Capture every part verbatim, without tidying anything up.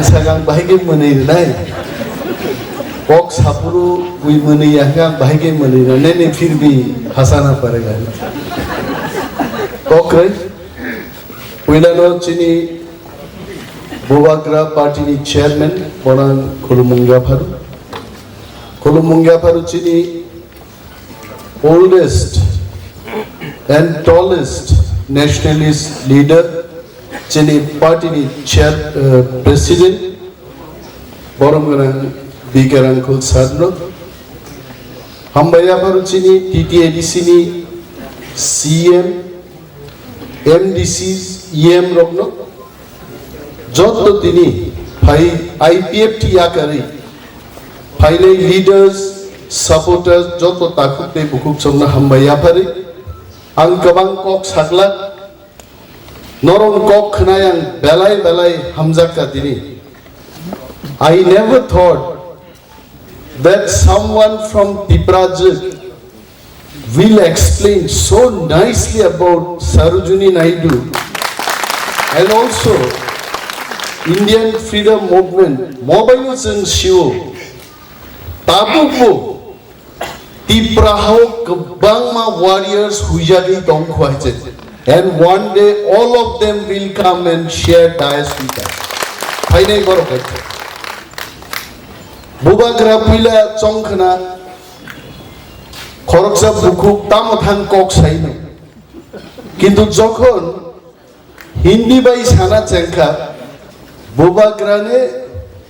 Sagang bahai khe mwnwi rwnai. Kok sapuru wi mwnwi ya khe ang bahai khe mwnwi rwnai ni phir bhi hasana parega. Kok rwi. Puilano chini Bubagra party ni chairman bonang khulumung yapharu. Khulumung yapharu chini oldest and tallest nationalist leader, chini party ni chair, uh, president, borom gwnang B K Rangkhol sir no. Hambai yapharu chini T T A D C ni C M, M D C, E M rokno, jotto tini phai I P F T yakarwi phainai leaders, supporters, jotto takhuk tei bukhuk songno hambai yapharwi. Ang kwbang kok sakla, norok kok khwnai ang belai belai hamjakka tini. I never thought that someone from Tiprajwk will explain so nicely about Sarojini Naidu and also Indian freedom movement. Mobaino chwng sio, tabukbo Tipra hao kwbangma warriors huijagwi tongkho hai se. And one day all of them will come and share dais with us. Phainai borok hai se. Bubagra puila chongkhna khoroksa bukhuk tamo thang kok saino. Kintu jokhon Hindi bai sana chengkha, Bubagra ne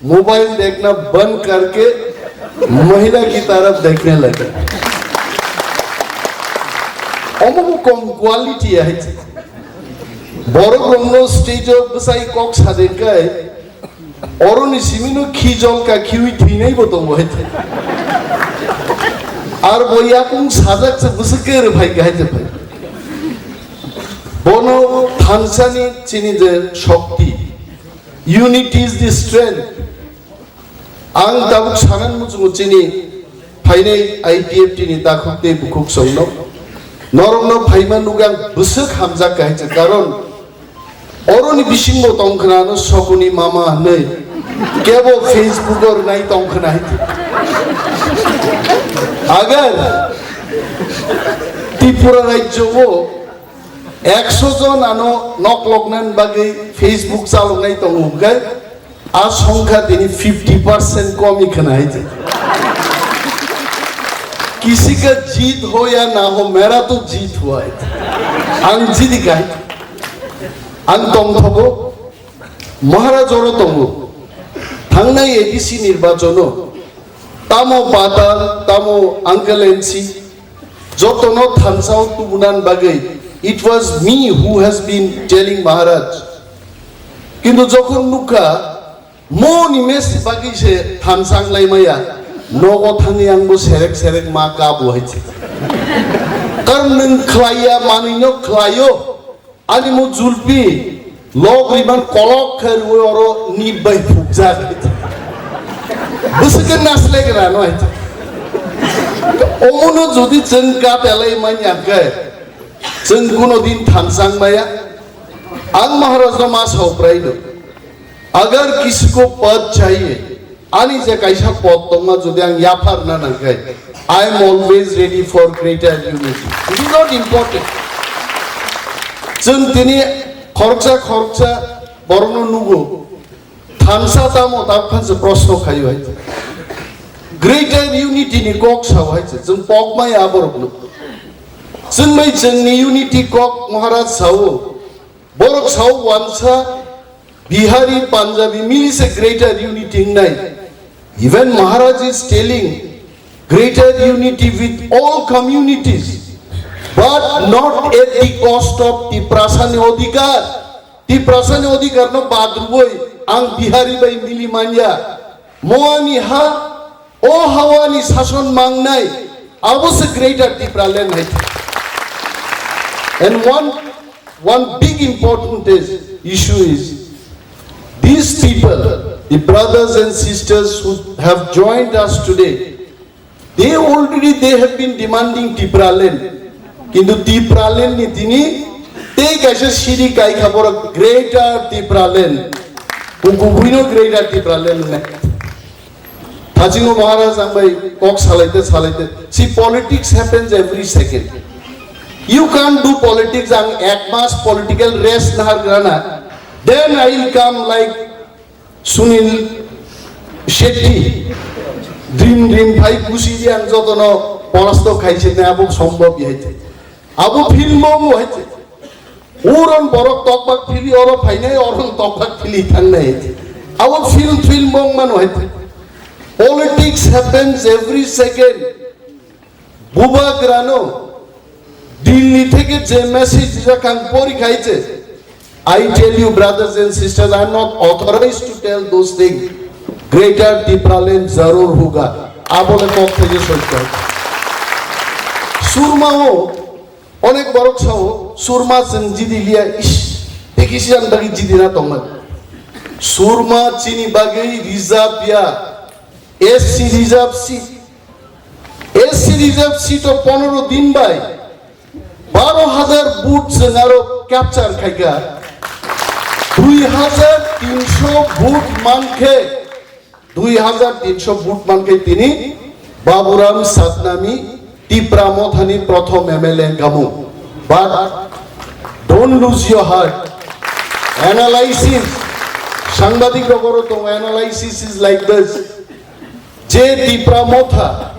mobile dekhna band karke mahila ki taraf dekhne laga. Omo bo kom quality hai. Borok romno stage o bwsai kok sadengkai, oroni simino khi jolka khiwi thwinai bo tongo hai. Ar bo yakung sajak se bwswk ke rwphai ka hai se phai. Bono thansani chini je shokti. Unity is the strength. Ang tabuk sanan muchungo chini phainai I P F T ni takhuk tei bukhuk songno. Norokno phaima nugwi ang bwswk hamjak kahai se, karon oroni bisingbo tongkhnano sokuni mama hwnwi kebo Facebook o rwnai tongkhna hai. Agar Tripura rajyo o ekso jon ano nok loknani bagwi Facebook chaloknai tongo hwnkhe, a songkha tini fifty percent komi khna hai je. Kisi ka jeet ho ya na ho, mera to jeet hua hai. Ang jidi kai. Ang tongthogo, Maharaj oro tongo. Thangnai A D C nirbachono tamo Patal, tamo Uncle N C, jotono thansao tubunan bagwi, it was me who has been telling Maharaj. Kintu jokhon nukha, mo ni mes bagwi se thansa wnglaimaya, nogo thangwi angbo serek serek ma kabo hai se. Karon nwng khlaiya manwino khlaio, ani mo julpi log riban kolok khe rwi oro nip bai phukjak. Bwswk khe naslek rano hai. Omono jodi chwng ka telai manya khe, chwng kuno din thansang maya. Ang Maharaj no ma sao prai do. Agar kisi ko pad chahiye, ani je kaisa pod tongma jodi ang yapharna nangkhe, I am always ready for greater unity. It is not important. Chwng tini khoroksa khoroksa borokno nugo, thansa tamo tabukhan se proshno khaio hai. Greater unity ni kok sao hai se, chwng pokmaya borokno. Chwng bai chwngni unity kok Maharaj sao, borok sao wansa Bihari, Punjabi, mili se greater unity wngnai. Even Maharaj is telling greater unity with all communities, but not at the cost of Tiprasa ni odhikar. Tiprasa ni odhikar no badrwoi ang Bihari bai mili manya. Moani ha, o hawa ni sason mangnai, abo se greater Tipraland hai. And one, one big important is, issue is, these people, the brothers and sisters who have joined us today, they already, they have been demanding Tipraland. Kintu Tipraland ni tini tei kaisa siri kai kha borok greater Tipraland. Buku buino Greater Tipraland wngnai. Thachingo Maharaj ang bai kok salaite salaite. See, politics happens every second. You can't do politics, ang ek mas political rest nahar grana. Then I will come like Sunil Shetty. Dream dream phai kusi di ang jotono porasto khaise na abo sombhob yaite. Abo film bo mu haite. Uron borok tokbak phili oro phainai, oron tokbak phili thangnai. Abo film, film bong mano hai. Politics happens every second. Bubagrano Delhi theke je message rijak ang pori khai je. I tell you, brothers and sisters, I am not authorized to tell those things. Greater Tipraland zarur hoga. Abole kok theke sojai. Surma o Onek borok sao, Surma chwng jidi liya, ish, tei kisi ang dagi jidi na tongmani. Surma chini bagwi reserve ya, S C reserve seat. S C reserve seat o ponoro din bai baro hajar vote chwng aro capture khaikha. Dui hajar tinsho vote mankhe Dui hajar tinsho vote mankhe tini Baburam Satnami Tipra Mothani prothom M L A wngkha mung. But don't lose your heart. Analysis, sangbadik rok oro tongo, analysis is like this. Je Tipra Motha,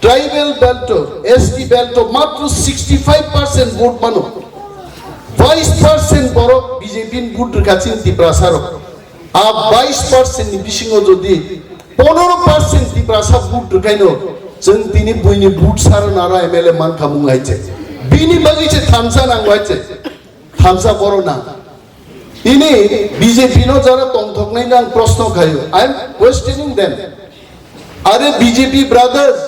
tribal belt o, S T belt o matro sixty five percent vote mano. Bais percent borok B J P ni vote rwkha chini Tiprasa rok. A bais percent ni bisingo jodi pondoro percent Tiprasa vote rwkhaino, chwng tini buini vote saro naro M L A mankha mung hai se. Bini bagwi se thansa nango hai se. Thansa boro nang. Tini B J P no jara tongthoknai nang proshno khaio. I am questioning them. Are B J P brothers,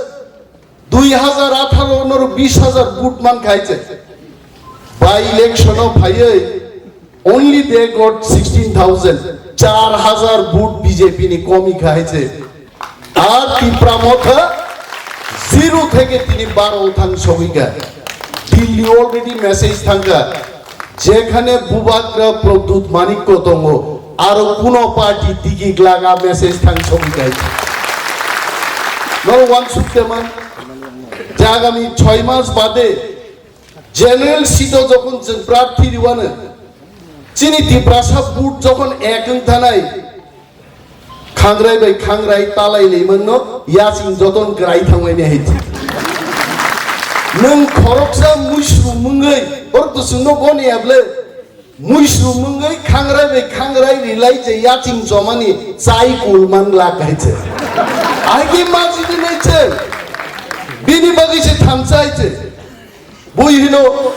Dui hajar atharo noro bis hajar vote man khai se. By election o phaiwi only they got sixteen thousand. Char hajar vote B J P ni komi khai se. Ar Tipra Motha zero theke tini baro thang sogika. Delhi already message thangka. Jekhane Bubagra Pradyut Manikya tongo, aro kuno party tiki glaga message thang sogwi kai. Noro wansuk teman, je agami choi mas bade general seat o jokhon chwng prarthi riwano, chini Tiprasa vote jokhon ek wng thanai, Khangrai bai khangrai talai limang no yaching joton grai thangmani hai. Nwng khoroksa muisru mungwi, borok to chwngno goni able, muisru mungwi khangrai bai khangrai rilai je yaching chomani chai kul man glak hai se. Agi majini nai se. Bini bagwi se thamsa hai se. Bui hino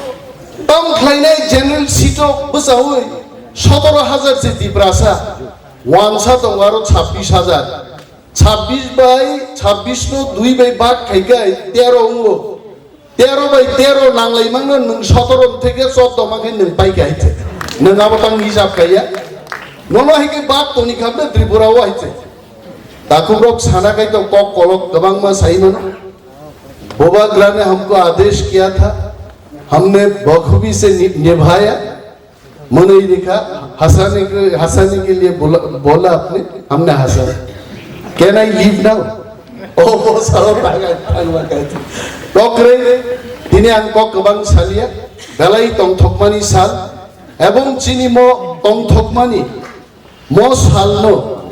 tam khlainai general seat o bwchaui sotoro hajar se Tiprasa, wansa tongo aro chabbish hajar. Chabbish bai, chabbish no dui bai bak khai khai tero wngo. Tero bai tero nanglai mangno nwng sotoro theke choddo ma khe nwng pai khai se. Nwng abo tang hisab khaiya. Nono hai khe bak toni khamle Tripura o hai se. Takhukrok sana khai to kok kolok kwbangma sai mano. Bubagra ne humko adesh kiya tha, humne bakhubi se ni-, nibhaya. Mane likha, hasane ke, hasane ke liye bola, bola apne, humne hasa. Can I leave now? Oh, bo salo taga, taga, taga. Kokre, tini ang kok kwbang salia, belai tongthokmani sal, ebong chini mo tongthokmani Mo salno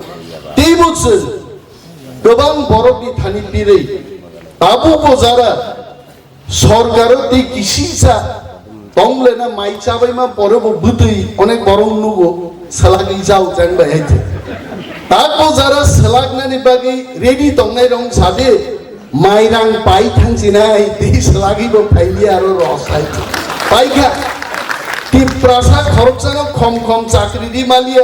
teibo chwng kwbang borokni thani pirwi tabukbo jara sorkaro tei kisisa tonglena mai chabaima porebo bwtwi onek borok nugo, swlagwi jao jang bai hai. Takbo jara swlagnani bagwi ready tongnai rong sade. Mairang pai thangsinai tei swlagwi bo phailiya aro rosai. Paikha Tiprasa khoroksano khom khom chakri ri maliya.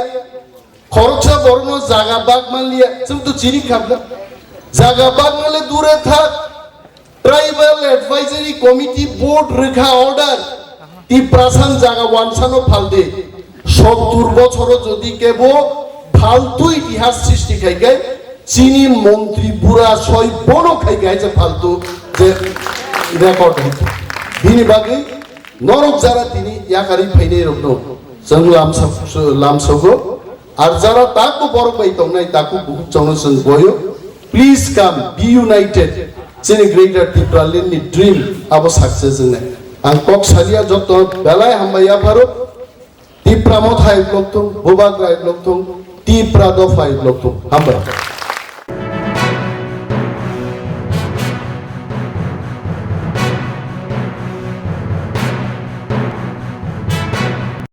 Khoroksa borokno jaga bak manliya. Chwng to chini khabla. Jaga bak manle dure thak. Tribal Advisory Committee Board rwkha order. Tiprasan jaga wansano phaldi. Sottur bochoro jodi kebo phaltu itihas srishti khai khai, chini montri bura soi bono khai khai je phaltu je record hai. Bini bagwi norok jara tini yakari phainai rokno chwng lamsa-, lamsogo. Ar jara takbo borok bai tongnai, takbo bukhuk chongno chwng boyo. Please come, be united. Chini Greater Tipraland ni dream abo success wngnai. Ang kok salia joto belai hambai yapharo. Tipra Motha hai block thung, Bubagra hai block thung, Tipra Dopha hai block thung. Hambai.